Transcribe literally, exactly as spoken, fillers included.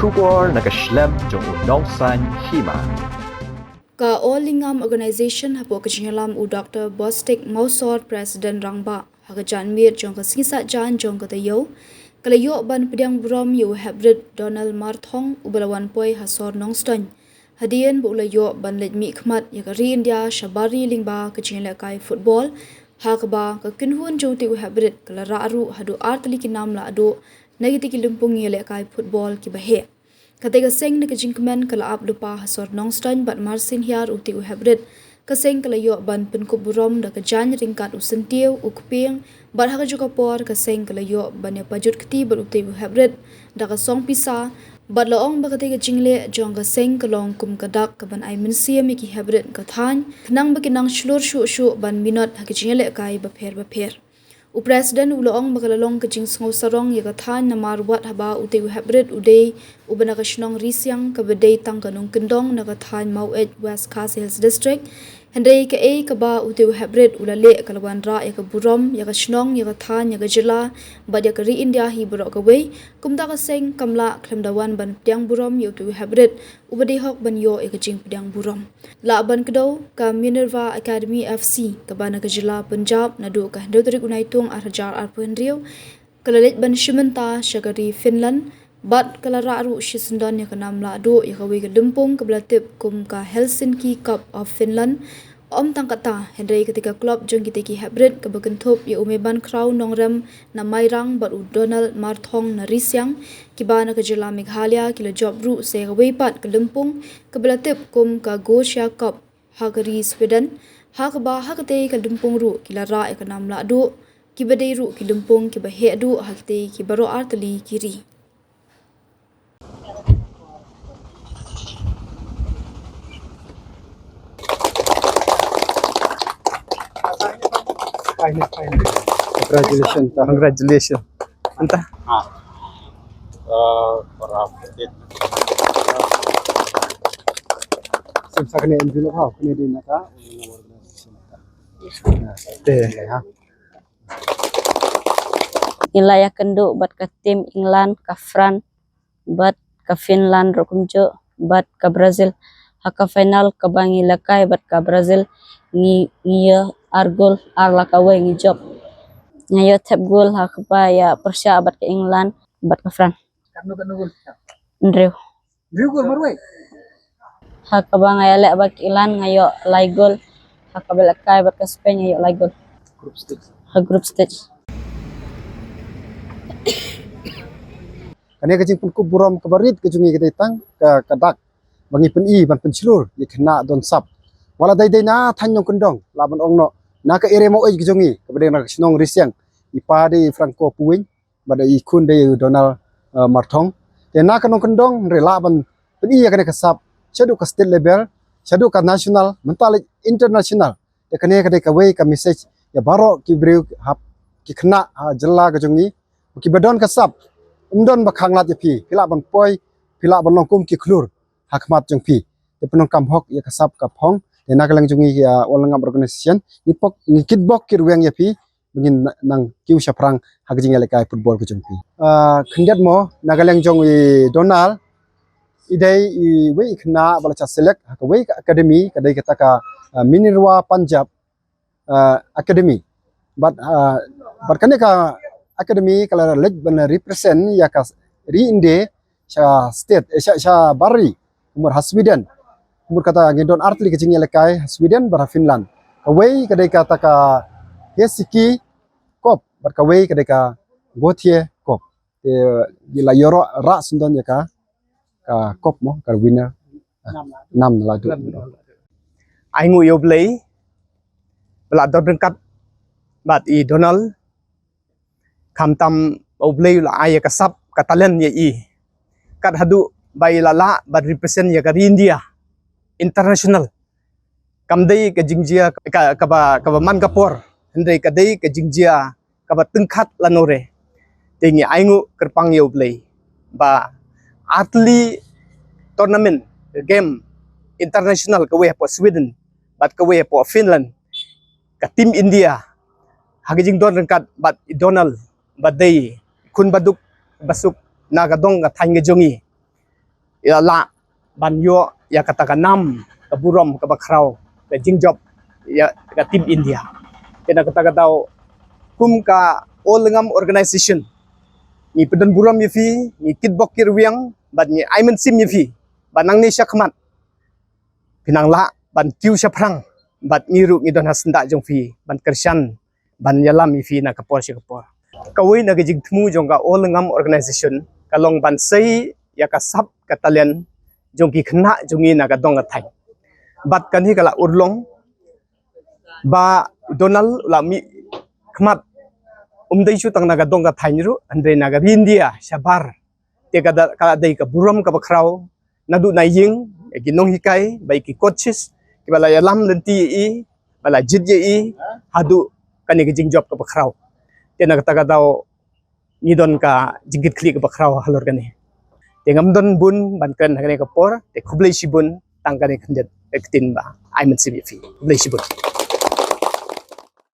Khubor na ka shlem jong u Nongsaiñ Hima. Ka All Lingam Organization hapoh ka jingïalam u Doctor Bostik Mawsor, President Rangbah, ha ka janmiet jong ka sngi Saitjaiñ jong ka taïew, ka la ïoh ban pdiang burom ïa u heprit Donald Marthong, uba la wan poi ha sor Nongstoiñ, hadien ba u la ïoh ban leit mihkhmat ïa ka ri India sha bar ri lyngba ka jingïalehkai football, ha kaba ka kynhun jong utei u heprit ka la rah ruh haduh ar tylli ki nam lahduh na kitei ki lympung ïalehkai football kiba heh. Katei ka seng na ka jingkmen ka la ap lypa ha sor Nongstoiñ bad marsien hiar utei u heprit, ka seng ka la ïoh ban pynkup burom da ka jaiñ ryngkat u syntiew, u kpieng, bad ha kajuh ka por ka seng ka la ïoh ban ïa pajut kti bad utei u heprit da ka song pisa, bad la ong ba katei ka jingleh jong ka seng ka long kum ka dak kaban ai mynsiem ïa ki heprit ka thaiñ, khnang ba kin nang shlur shuh shuh ban minot ha ki jingïalehkai bapher bapher. U President u la ong ba ka la long ka jingsngew sarong ïa ka thaiñ namar wat haba utei u heprit u dei uba na ka shnong Risiang kaba dei tang ka nongkyndong na ka thaiñ Maweit, West Khasi Hills District. Hynrei kaei kaba utei u heprit u la leh ka la wanrah ïa ka burom ïa ka shnong, ïa ka thaiñ, ïa ka jylla bad ïa ka ri India hi baroh kawei. Kumta ka seng kam lah khlem da wan ban pdiang burom ïa utei u heprit uba dei hok ban ïoh ïa ka jingpdiang burom. Lah ban kdew, ka Minerva Academy F C kaba na ka jylla Punjab, naduh ka hynriew tarik u Naitung ar hajar arphew hynriew, ka la leit ban shim bynta sha ka ri Finland bad ka la rah ruh shisyndon ïa ka nam lahduh ïa kawei ka lympung kaba la tip kum ka Helsinki Cup of Finland. Ym tang katta, hynrei katei ka club jong kitei ki heprit kaba kynthup ïa u Meiban Khraw Nongrem na Mairang bad u Donald Marthong na Risiang, kiba na ka jylla Meghalaya, ki la jop ruh sa ïa kawei pat ka lympung kaba la tip kum ka Gosia Cup ha ka ri Sweden, ha kaba ha katei ka lympung ruh ki la rah ïa ka nam lahduh, kiba dei ruh ki lympung kiba heh duh ha kitei ki baroh ar tylli ki ri. Fine, fine. Congratulations. Congratulations. Anta. Ah. Eh, para petit. Sim sa kene envelope ha, kene di naka, organization. Te, ha. Ngi la ïakynduh bad ka team England, ka France, bad ka Finland ruh kumjuh, bad ka Brazil. Ha ka final kaba ngi lehkai bad ka Brazil, ngi, ngi ïoh ar gol, ar la kawei ngi jop. Nga ïoh thep gol ha kaba ïapyrshah bad ka England bad ka France. Katno, katno gol? Hynriew. Hynriew gol marwei. Ha kaba nga ïaleh bad ka England nga ïoh lai gol. Ha kaba lehkai bad ka Spain nga ïoh lai gol. Group stage. Ha group stage. Kane ka jingpynkup burom kaba rit ka jong ngi ka dei tang ka, ka dak ba ngi pyni ban pynshlur ïa ki khynnah don sap. Wat la dei dei na thaiñ nongkyndong, lah ban ong noh, na ka area Maweit ka jong ngi kaba dei na ka shnong Risiang, i pa dei Franco Puwin, bad i khun dei Donald, eh, Marthong. Te na ka nongkyndong hynrei lah ban pyni ïa kane ka sap shaduh ka state level, shaduh ka national, mynta leh international. Te kane ka dei kawei ka message ïa baroh ki briew hap, ki khynnah ha jylla ka jong ngi, kiba don ka sap, ym don ba khanglad ïa phi, phi lah ban poi, phi lah ban long kum ki khlur ha khmat jong phi. Te pyndonkam hok ïa ka sap ka phong. Te na ka liang jong ngi, ïa All Lingam Organization, ngi pok, ngi kitbok kitrwiang ïa phi ba ngin na-, nang kiew shaphrang ha ka jingïalehkai football ka jong phi. Ah, khyndiat mo, na ka liang jong i Donald, i dei iwei i khynnah ba la shah select ha kawei ka academy, ka dei kata ka, ah, Minerva Punjab, ah, Academy. Bad, ah, bad kane ka academy ka la leit ban represent ïa ka ri India sha state, eh, sha, sha bar ri, kumba ha Sweden. Kumba kata ngi don ar tylli ka jingïalehkai ha Sweden bad ha Finland. Kawei ka dei kata ka Helsinki Cup, bad kawei ka dei ka Gothia Cup. Te ngi la ïoh rah syndon ïa ka, ka cup mo, ka winner. Nam na la duk. Ai nguh ïa U Blei ba la don ryngkat bad i Donald. Khamtam ba U Blei u la ai ïa ka sap ka talent ïa i. Kat haduh ba i la lah ban represent ïa ka ri India international. Kam dei ka jingjia ka, kaba, kaba man ka por. Hynrei ka dei ka jingjia kaba tyngkhat la nore. Te ngi ai nguh kyrpang ïa U Blei ba ar tylli tournament, game international, kawei hapoh Sweden bad kawei hapoh Finland, ka team India ha ka jingdon ryngkat bad i Donald ba dei khun baduk basuk na ka dong ka thaiñ ka jong ngi. ïa la ban ïoh ïa kata ka nam, ka burom kaba khraw, ka jingjop ïa ka Team India. Te na kata ka daw, kum ka All Ngam Organization, ngi pyndonkam burom ïa phi, ngi kitbok kitrwiang bad ngi ai mynsiem ïa phi ba nangne shakhmat phin nang lah ban kiew shaphrang bad ngi ruh ngi don ha syndah jong phi ban kyrshan, ban ïalam ïa phi na ka por sha ka por. Kawei na ka jingthmu jong ka All Ngam Organization ka long ban sei ïa ka sap ka talent jong ki khynnah jong ngi na ka dong ka thaiñ. Bad kane ka la urlong ba Donald u la mih khmat, um dei shu tang na ka dong ka thaiñ ruh, hynrei na ka ri India shabar. Te ka da, ka dei ka burom kaba khraw naduh na ïing, ïa ki nonghikai, bad ïa ki coaches kiba la ïalam lynti ïa i, ba la jied ïa i haduh kane ka jingjop kaba khraw. Te na kata ka daw ngi don ka jingkitkhlieh kaba khraw halor kane. Te ngam don bun ban kren ha kane ka por, te khublei shibun, tang kane khyndiat ka ktien ba ai mynsiem ïa phi. Khublei shibun.